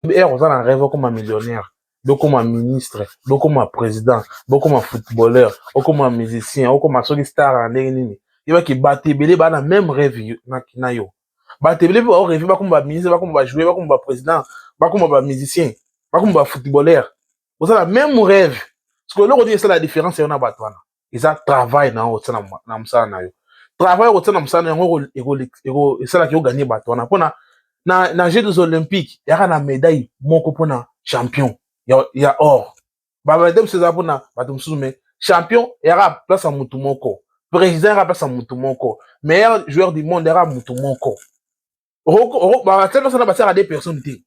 Ere oza na rêve okoma millionnaire, bokoma ministre, bokoma président, bokoma footballeur, okoma musicien, okoma soki star na ndenge nini, yebaki bato ebele baa na même rêve na yo. Bato ebele mpe baorêve bakoma baministre, bakoma bajoueur, bakoma baprésident, bakoma bamusicien, bakoma bafootballeur. Oza na même rêve. Parce que eloko nini esala différence yo na bato wana? Eza travail na yo otia na mosala na yo. Travail okotia na mosala na yango esalaki oganye bato wana. Mpona na Jeux des Olympiques, yaka na médaille moko mpona champion ya or. Bamédaille mosusu eza mpona bato mosusu, mais champion yaka place ya mutu moko, président yaka place ya mutu moko, meilleur joueur du monde yaka mutu moko. Batia nyonso na batiaka deux personnes te.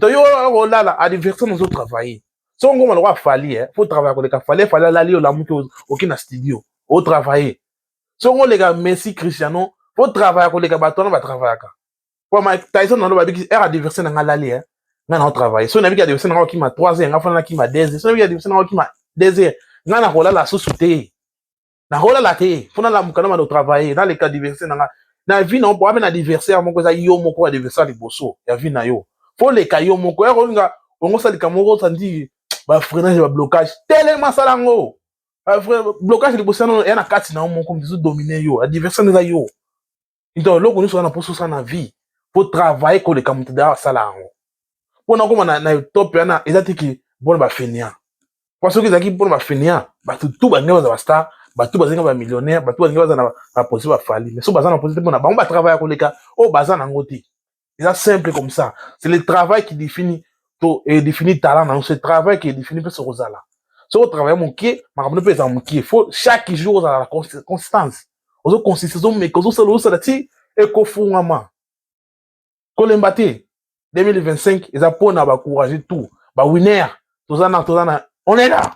To yo olala, adversaire nazo travailler. Soki ngoma lokwa Fally, faut travailler koleka Fally. Fally alali, olamuki, oki na studio, otravailler. Soki oleka Messi, Cristiano, faut travailler koleka bato wana batravaillaka. Po Mike Tyson nalo babiki ere adversaire na nga alali, nga na otravailler. Soki nabiki adversaire na nga okima 3 heures, nga fana nakima 2 heures. Soki nabiki adversaire na nga okima 2 heures, nga na kolala susu te, nakolala te, fo nalamuka na bando otravailler, naleka adversaire na nga. Na vie na yo, abe na adversaire moko, eza yo moko adversaire liboso ya vie na yo. Fo leka yo moko. Ere olinga ongo osalika moko, osandi bafreinage, bablocage, telema, asala yango. Blocage liboso ya na kati na yo moko, moto ezodomine yo, adversaire eza yo. Donc eloko nyonso wana, mposo osala na vie, faut travailler koleka moto da asala yango. Mpona koma na top wana, eza tiki mpona bafainéant. Po soki ezalaki mpona bafainéant, bato tu balingi baza bastar, bato bazinga bamillionnaire, bato balingi baza na position baFally. Mais so baza na position te, mpona bango batravaille koleka oyo baza nango te. Eza simple comme ça. C'est le travail qui définit to et définit talent na yo. C'est le travail qui définit mpe soki ozala, soki otravaille mokie, makambo mpe eza mokie. Faut chaque jour ozala na constance, ozoconsiste, ozomeka, ozosala, ozosala ti ekofungwama. Kolemba te. 2025 eza mpona bacourage, tout bawinner. Toza na, on est là.